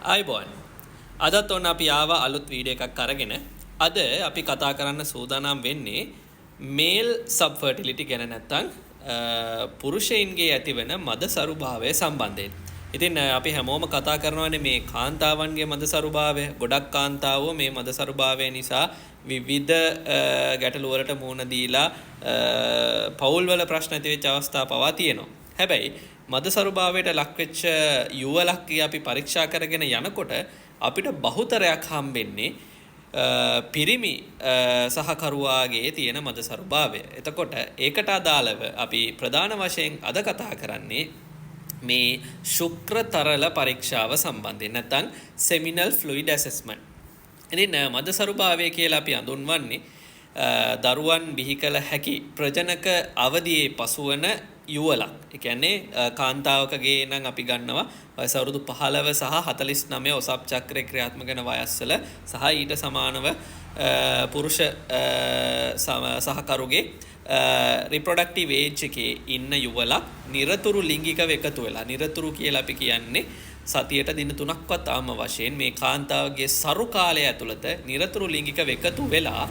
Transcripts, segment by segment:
ආයුබෝවන්. අදත් ඔන්න අපි ආවා අලුත් වීඩියෝ එකක් අරගෙන. අද අපි කතා කරන්න සූදානම් වෙන්නේ මේල් සබ්ෆර්ටිලිටි ගැන, නැත්තම් පුරුෂයින්ගේ ඇතිවන මදසරුභාවය සම්බන්ධයෙන්. ඉතින් අපි හැමෝම කතා කරනවානේ මේ කාන්තාවන්ගේ මදසරුභාවය. ගොඩක් කාන්තාවෝ මේ මදසරුභාවය නිසා විවිධ ගැටලු වලට මුහුණ දීලා පවුල්වල ප්‍රශ්න ඇති වෙච්ච අවස්ථා පවා තියෙනවා. හැබැයි මදසරුභාවයට ලක්වෙච්ච යුවලක් අපි පරීක්ෂා කරගෙන යනකොට අපිට බහුතරයක් හම්බෙන්නේ පිරිමි සහකරුවාගේ තියෙන මදසරුභාවය. එතකොට ඒකට අදාළව අපි ප්‍රධාන වශයෙන් අද කතා කරන්නේ මේ ශුක්‍ර තරල පරීක්ෂාව සම්බන්ධයෙන්, නැත්නම් සෙමිනල් ෆ්ලුයිඩ් ඇසෙස්මන්ට්. ඉතින් මදසරුභාවය කියලා අපි හඳුන්වන්නේ දරුවන් බිහි කළ හැකි ප්‍රජනක අවදියේ පසුවන යුවලක්. ඒ කියන්නේ කාන්තාවකගේ නම් අපි ගන්නවා වයස අවුරුදු 15 සහ 49 ඔසප් චක්‍රය ක්‍රියාත්මක වෙන වයස්වල සහ ඊට සමානව පුරුෂ සහකරුගේ රිප්‍රොඩක්ටිව් ඒජ් එකේ ඉන්න යුවලක් නිරතුරු ලිංගිකව එකතු වෙලා, නිරතුරු කියලා අපි කියන්නේ සතියට දින 3ක්වත් ආම වශයෙන් මේ කාන්තාවගේ සරු කාලය ඇතුළත නිරතුරු ලිංගිකව එකතු වෙලා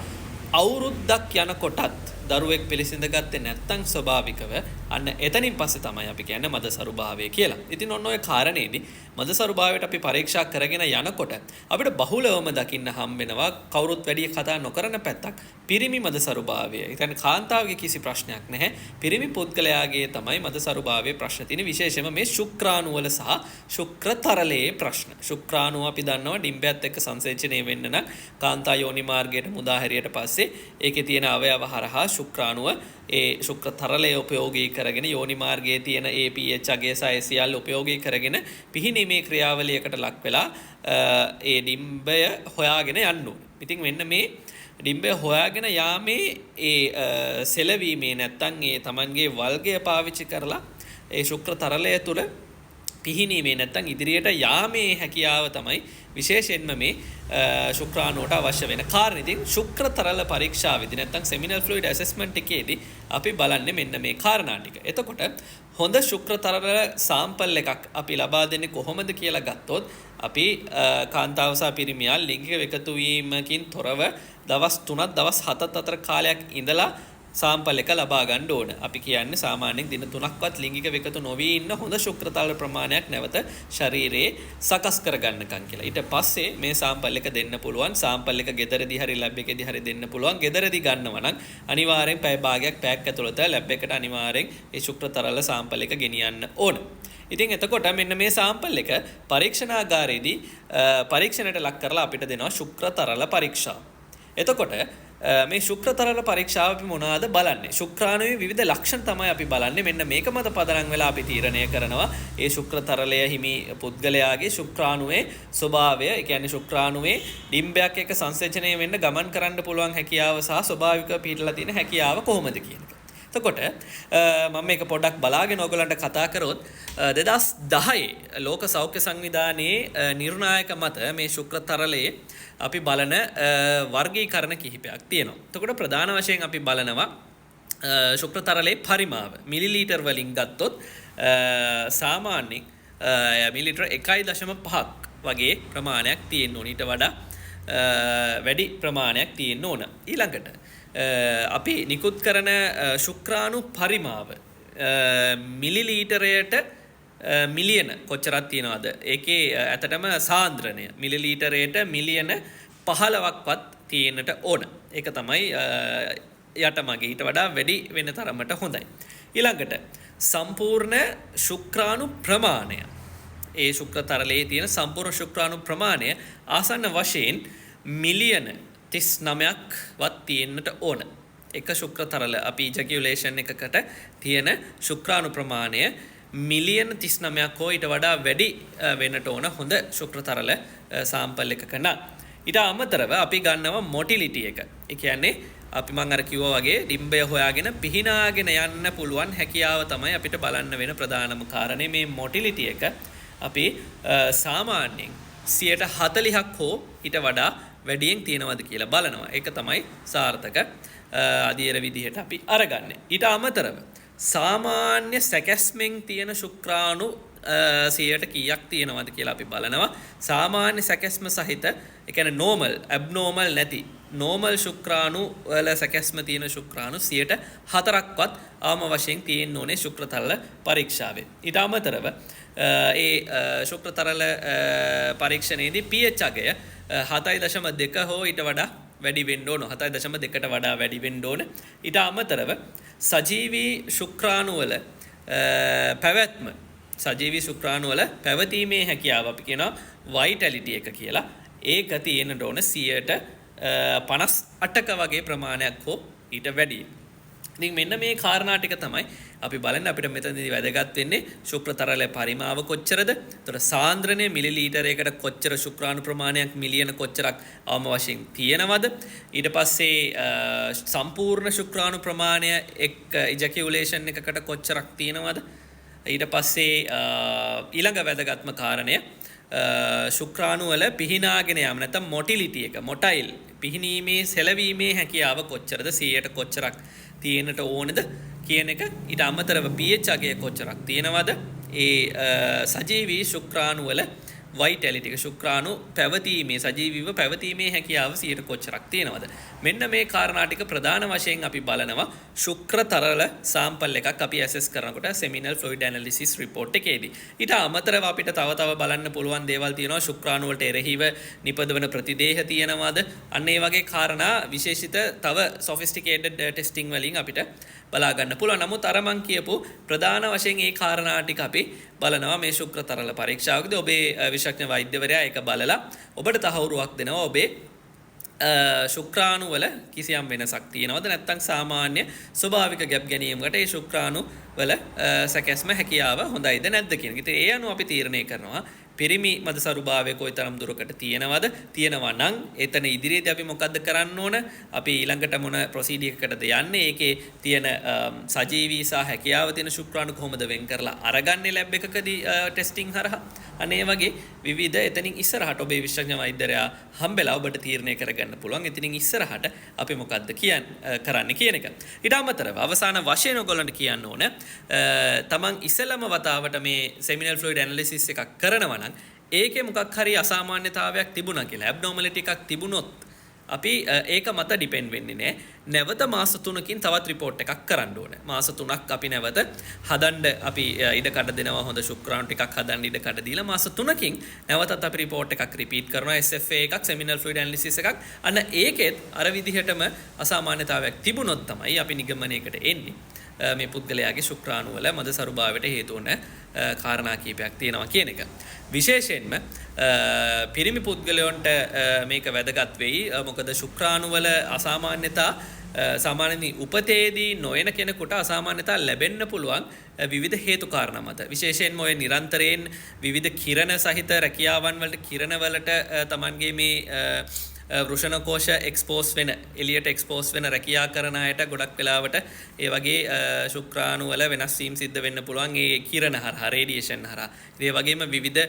අවුරුද්දක් යනකොටත් දරුවෙක් පිළිසිඳ ගත්තේ නැත්නම් ස්වභාවිකව, අන්න එතනින් පස්සේ තමයි අපි කියන්නේ මදසරුභාවය කියලා. ඉතින් ඔන්න ඔය කාරණේදී මදසරුභාවයට අපි පරීක්ෂා කරගෙන යනකොට අපිට බහුලවම දකින්න හම් වෙනවා කවුරුත් වැඩි කතා නොකරන පැත්තක්, පිරිමි මදසරුභාවය. ඒ කියන්නේ කාන්තාවගේ කිසි ප්‍රශ්නයක් නැහැ. පිරිමි පුද්ගලයාගේ තමයි මදසරුභාවයේ ප්‍රශ්න තියෙන්නේ, විශේෂයෙන්ම මේ ශුක්‍රාණු වල සහ ශුක්‍ර තරලයේ ප්‍රශ්න. ශුක්‍රාණු අපි දන්නවා ඩිම්බයත් එක්ක සංසේචනය වෙන්න නම් කාන්තා යෝනි මාර්ගයට මුදා හැරියට පස්සේ ඒකේ තියෙන අවයව හරහා ශුක්‍රාණුව ඒ ශුක්‍ර තරලය උපයෝගී කරගෙන, යෝනි මාර්ගයේ තියෙන ඒ pH අගය සහ ඒ සියල්ල උපයෝගී කරගෙන පිහිනීමේ ක්‍රියාවලියකට ලක් වෙලා ඒ ඩිම්බය හොයාගෙන යන්න ඕනේ. ඉතින් මෙන්න මේ ඩිම්බය හොයාගෙන යාමේ ඒ සෙලවීමේ, නැත්තම් ඒ තමන්ගේ වල්ගය පාවිච්චි කරලා ඒ ශුක්‍ර තරලය තුල පිහිනීමේ, නැත්තම් ඉදිරියට යාමේ හැකියාව තමයි විශේෂයෙන්ම මේ ශුක්‍රාණුවට අවශ්‍ය වෙන කාරණේ. ඉතින් ශුක්‍ර තරල පරීක්ෂාවේදී, නැත්තම් සෙමිනල් ෆ්ලුයිඩ් ඇසෙස්මන්ට් එකේදී අපි බලන්නේ මෙන්න මේ කාරණා ටික. එතකොට හොඳ ශුක්‍ර තරල සාම්පල් එකක් අපි ලබා දෙන්නේ කොහොමද කියලා ගත්තොත්, අපි කාන්තාව සහ පිරිමියා ලිංගික එකතු වීමකින් තොරව දවස් 3ක් දවස් 7ක් අතර කාලයක් ඉඳලා සාම්පල් එක ලබා ගන්න ඕන. අපි කියන්නේ සාමාන්‍යයෙන් දින 3ක්වත් ලිංගික එකතු නොවී ඉන්න හොඳ ශුක්‍ර තරල ප්‍රමාණයක් නැවත ශරීරයේ සකස් කරගන්නකම් කියලා. ඊට පස්සේ මේ සාම්පල් එක දෙන්න පුළුවන්. සාම්පල් එක ගෙදරදී හරි ලැබ් එකේදී හරි දෙන්න පුළුවන්. ගෙදරදී ගන්නවා නම් අනිවාර්යෙන් පැය භාගයක් පැයක් ඇතුළත ලැබ් එකට අනිවාර්යෙන් ඒ ශුක්‍ර තරල සාම්පල් එක ගෙනියන්න ඕන. ඉතින් එතකොට මෙන්න මේ සාම්පල් එක පරීක්ෂණාගාරයේදී පරීක්ෂණයට ලක් කරලා අපිට දෙනවා ශුක්‍ර තරල පරීක්ෂාව. එතකොට මේ ශුක්‍ර තරල පරීක්ෂාව අපි මොනවාද බලන්නේ? ශුක්‍රාණුවේ විවිධ ලක්ෂණ තමයි අපි බලන්නේ. මෙන්න මේක මත පදනම් වෙලා අපි තීරණය කරනවා ඒ ශුක්‍ර තරලය හිමි පුද්ගලයාගේ ශුක්‍රාණුවේ ස්වභාවය, ඒ කියන්නේ ශුක්‍රාණුවේ ඩිම්බයක් එක්ක සංසේචනය වෙන්න ගමන් කරන්න පුළුවන් හැකියාව සහ ස්වභාවිකව පිහිටලා තියෙන හැකියාව කොහොමද කියන එක. එතකොට මම මේක පොඩ්ඩක් බලාගෙන ඔයගොල්ලන්ට කතා කරොත්, 2010 ලෝක සෞඛ්‍ය සංවිධානයේ නිර්ණායක මත මේ ශුක්‍ර තරලයේ අපි බලන වර්ගීකරණ කිහිපයක් තියෙනවා. එතකොට ප්‍රධාන වශයෙන් අපි බලනවා ශුක්‍ර තරලයේ පරිමාව මිලිලීටර් වලින් ගත්තොත් සාමාන්‍යයෙන් මිලිලීටර් 1.5ක් වගේ ප්‍රමාණයක් තියෙන්න ඕන. ඊට වඩා වැඩි ප්‍රමාණයක් තියෙන්න ඕන. ඊළඟට අපි නිකුත් කරන ශුක්‍රාණු පරිමාව මිලිලීටරයට මිලියන කොච්චරක් තියෙනවද? ඒකේ ඇත්තටම සාන්ද්‍රණය මිලිලීටරයට මිලියන 15ක්වත් තියෙන්නට ඕන. ඒක තමයි යටමගේ. ඊට වඩා වැඩි වෙන තරමට හොඳයි. ඊළඟට සම්පූර්ණ ශුක්‍රාණු ප්‍රමාණය. ඒ ශුක්‍ර තරලයේ තියෙන සම්පූර්ණ ශුක්‍රාණු ප්‍රමාණය ආසන්න වශයෙන් මිලියන 39ක් වත් තියෙන්නට ඕන. එක ශුක්‍ර තරල අපි ඉජකියුලේෂන් එකකට තියෙන ශුක්‍රාණු ප්‍රමාණය මිලියන 39ක් හෝ ඊට වඩා වැඩි වෙන්නට ඕන හොඳ ශුක්‍ර තරල සාම්පල් එකක නම්. ඊට අමතරව අපි ගන්නවා මොටිලිටි එක. ඒ කියන්නේ අපි මං අර කිව්වා වගේ ඩිම්බය හොයාගෙන පිහිනාගෙන යන්න පුළුවන් හැකියාව තමයි අපිට බලන්න වෙන ප්‍රධානම කාරණේ. මේ මොටිලිටි එක අපි සාමාන්‍යයෙන් 40ක් හෝ ඊට වඩා වැඩියෙන් තියෙනවද කියලා බලනවා. ඒක තමයි සාර්ථක අදියර විදිහට අපි අරගන්නේ. ඊට අමතරව සාමාන්‍ය සැකැස්මෙන් තියෙන ශුක්‍රාණු 100ට කීයක් තියෙනවද කියලා අපි බලනවා. සාමාන්‍ය සැකැස්ම සහිත, ඒ කියන්නේ නෝමල්, ඇබ්නෝමල් නැති නෝමල් ශුක්‍රාණු වල සැකැස්ම තියෙන ශුක්‍රාණු 4%ක්වත් අවම වශයෙන් තියෙන්න ඕනේ ශුක්‍ර තරල පරීක්ෂාවේ. ඊට අමතරව ඒ ශුක්‍ර තරල පරීක්ෂණයේදී pH අගය 7.2 හෝ ඊට වඩා වැඩි වෙන්න ඕන. 7.2ට වඩා වැඩි වෙන්න ඕන. ඊට අමතරව සජීවී ශුක්‍රාණු වල පැවැත්ම, සජීවී ශුක්‍රාණු වල පැවතීමේ හැකියාව අපි කියනවා වයිටැලිටි එක කියලා. ඒක තියෙන්න ඕන 58%ක වගේ ප්‍රමාණයක් හෝ ඊට වැඩිය. ඉතින් මෙන්න මේ කාරණා ටික තමයි අපි බලන්නේ. අපිට මෙතනදී වැදගත් වෙන්නේ ශුක්‍ර තරලයේ පරිමාව කොච්චරද? එතකොට සාන්ද්‍රණය මිලිලීටරයකට කොච්චර ශුක්‍රාණු ප්‍රමාණයක් මිලියන කොච්චරක් අවම වශයෙන් තියෙනවද? ඊට පස්සේ සම්පූර්ණ ශුක්‍රාණු ප්‍රමාණය එක් ඉජැකියුලේෂන් එකකට කොච්චරක් තියෙනවද? ඊට පස්සේ ඊළඟ වැදගත්ම කාරණය ශුක්‍රාණු වල පිහිනාගෙන යාම නැත්නම් මොටිලිටි එක, මොටයිල් පිහිනීමේ සෙලවීමේ හැකියාව කොච්චරද, 100ට කොච්චරක් තියෙන්නට ඕනද කියන එක. ඊට අමතරව pH අගය කොච්චරක් තියෙනවද, ඒ සජීවී ශුක්‍රාණු වල වයිටැලිටි එක, ශුක්‍රාණු පැවතීමේ සජීවීව පැවතීමේ හැකියාව 100ට කොච්චරක් තියෙනවද. මෙන්න මේ කාරණා ටික ප්‍රධාන වශයෙන් අපි බලනවා ශුක්‍ර තරල සාම්පල් එකක් අපි ඇසෙස් කරනකොට සෙමිනල් ෆ්ලුයිඩ් ඇනලිසිස් රිපෝට් එකේදී. ඊට අමතරව අපිට තව තව බලන්න පුළුවන් දේවල් තියෙනවා. ශුක්‍රාණු වලට එරෙහිව නිපදවන ප්‍රතිදේහ තියෙනවද, අන්න ඒ වගේ කාරණා විශේෂිත තව සොෆිස්ටිකේටඩ් ටෙස්ටිං වලින් අපිට බලා ගන්න පුළුවන්. නමුත් අර මං කියපු ප්‍රධාන වශයෙන් ඒ කාරණා ටික අපි බලනවා මේ ශුක්‍ර තරල පරීක්ෂාවකදී. ඔබේ විශේෂඥ වෛද්‍යවරයා ඒක බලලා ඔබට තහවුරුවක් දෙනවා ඔබේ ශුක්‍රාණු වල කිසියම් වෙනසක් තියෙනවද නැත්නම් සාමාන්‍ය ස්වභාවික ගැප් ගැනීමකට ඒ ශුක්‍රාණු වල සැකැස්ම හැකියාව හොඳයිද නැද්ද කියන එක. ඉතින් ඒ අනුව අපි තීරණය කරනවා පිරිමි මදසරුභාවය කොයිතරම් දුරකට තියෙනවද, තියෙනවා නම් එතන ඉදිරියේදී අපි මොකද්ද කරන්න ඕන, අපි ඊළඟට මොන ප්‍රොසීඩියර් එකකටද යන්නේ, ඒකේ තියෙන සජීවී සහ හැකියාව තියෙන ශුක්‍රාණු කොහොමද වෙන් කරලා අරගන්නේ ලැබ් එකකදී ටෙස්ටිං හරහා. අන්න ඒ වගේ විවිධ එතනින් ඉස්සරහට ඔබේ විශේෂඥ වෛද්‍යවරයා හම්බෙලා ඔබට තීරණය කරගන්න පුළුවන් එතනින් ඉස්සරහට අපි මොකද්ද කරන්න කියන එක. ඊට අමතරව අවසාන වශයෙන් ඔයගොල්ලන්ට කියන්න ඕන, තමන් ඉස්සෙල්ලම වතාවට මේ සෙමිනල් ෆ්ලුයිඩ් ඇනලිසිස් එකක් කරනවා නම් ඒකේ මොකක් හරි අසාමාන්‍යතාවයක් තිබුණා කියලා, ඇබ්නෝමැලිටි එකක් තිබුණොත් අපි ඒක මත ඩිපෙන්ඩ් වෙන්නේ නෑ. නැවත මාස 3කින් තවත් රිපෝට් එකක් කරන්න ඕනේ. මාස 3ක් අපි නැවත හදන්න අපි ඉඩ කඩ දෙනවා. හොඳ ශුක්‍රාණු ටිකක් හදන්න ඉඩ කඩ දීලා මාස 3කින් නැවතත් අපි රිපෝට් එකක් රිපීට් කරනවා. SFA එකක්, සෙමිනල් ෆ්ලුයිඩ් ඇනලිසිස් එකක්. අන්න ඒකෙත් අර විදිහටම අසාමාන්‍යතාවයක් තිබුණොත් තමයි අපි නිගමනයකට එන්නේ මේ පුද්ගලයාගේ ශුක්‍රාණු වල මදසරුභාවයට හේතු වන කාරණා කීපයක් තියෙනවා කියන එක. විශේෂයෙන්ම පිරිමි පුද්ගලයන්ට මේක වැදගත් වෙයි. මොකද ශුක්‍රාණු වල අසාමාන්‍යතා සාමාන්‍යයෙන් උපතේදී නොයන කෙනෙකුට අසාමාන්‍යතා ලැබෙන්න පුළුවන් විවිධ හේතු කාරණා මත. විශේෂයෙන්ම ඔය නිරන්තරයෙන් විවිධ කිරණ සහිත රැකියාවන් වලට, කිරණ වලට තමන්ගේ මේ වෘෂණ කෝෂ එක්ස්පෝස් වෙන, එළියට එක්ස්පෝස් වෙන රැකියා කරන අයට ගොඩක් වෙලාවට ඒ වගේ ශුක්‍රාණු වල වෙනස් වීම් සිද්ධ වෙන්න පුළුවන් ඒ කිරණ හරහා, රේඩියේෂන් හරහා. ඒ වගේම විවිධ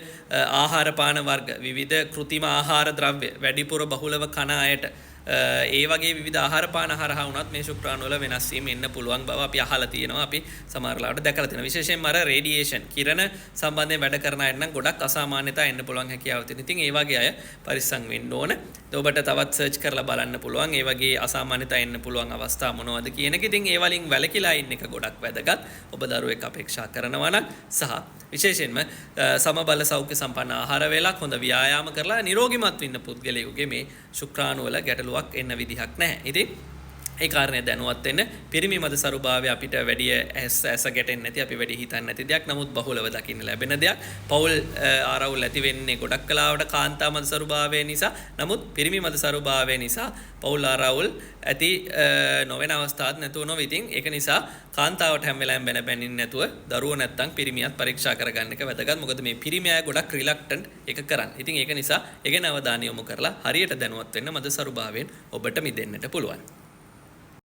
ආහාර පාන වර්ග, විවිධ කෘතිම ආහාර ද්‍රව්‍ය වැඩිපුර බහුලව කන අයට ඒ වගේ විවිධ ආහාර පාන හරහා වුණත් මේ ශුක්‍රාණු වල වෙනස් වීම් එන්න පුළුවන් බව අපි අහලා තියෙනවා, අපි සමහර ලාවට දැකලා තියෙනවා. විශේෂයෙන්ම අර රේඩියේෂන් කිරණ සම්බන්ධයෙන් වැඩ කරන අයට නම් ගොඩක් අසාමාන්‍යතා එන්න පුළුවන් හැකියාව තියෙනවා. ඉතින් ඒ වගේ අය පරිස්සම් වෙන්න ඕන. ඔබට තවත් සර්ච් කරලා බලන්න පුළුවන් ඒ වගේ අසාමාන්‍යතා එන්න පුළුවන් අවස්ථා මොනවද කියන එක. ඉතින් ඒ වලින් වැළකීලා ඉන්න එක ගොඩක් වැදගත් ඔබ දරුවෙක් අපේක්ෂා කරනවා නම්. සහ විශේෂයෙන්ම සමබල සෞඛ්‍ය සම්පන්න ආහාර වේලක්, හොඳ ව්‍යායාම කරලා නිරෝගිමත් වෙන්න පුද්ගලයෙකුගේ මේ ශුක්‍රාණු වල ගැටලුවක් එන්න විදිහක් නැහැ. ඉතින් ඒ කාරණය දැනුවත් වෙන්න. පිරිමි මදසරුභාවය අපිට වැඩි ඇස ගැටෙන්නේ නැති, අපි වැඩි හිතන්නේ නැති දෙයක්. නමුත් බහුලව දකින්න ලැබෙන දෙයක්. පවුල් ආරවුල් ඇති වෙන්නේ ගොඩක් වෙලාවට කාන්තා මදසරුභාවය නිසා. නමුත් පිරිමි මදසරුභාවය නිසා පවුල් ආරවුල් ඇති නොවන අවස්ථාත් නැතුව නොවේ. ඉතින් ඒක නිසා කාන්තාවට හැම වෙලාවෙම බැන බැනින්න නැතුව දරුවෝ නැත්තම් පිරිමියත් පරීක්ෂා කරගන්න එක වැදගත්. මොකද මේ පිරිමි අය ගොඩක් රිලක්ටන්ට් ඒක කරන්න. ඉතින් ඒක නිසා ඒ ගැන අවධානය යොමු කරලා හරියට දැනුවත් වෙන්න මදසරුභාවයෙන් ඔබට මිදෙන්නට පුළුවන්.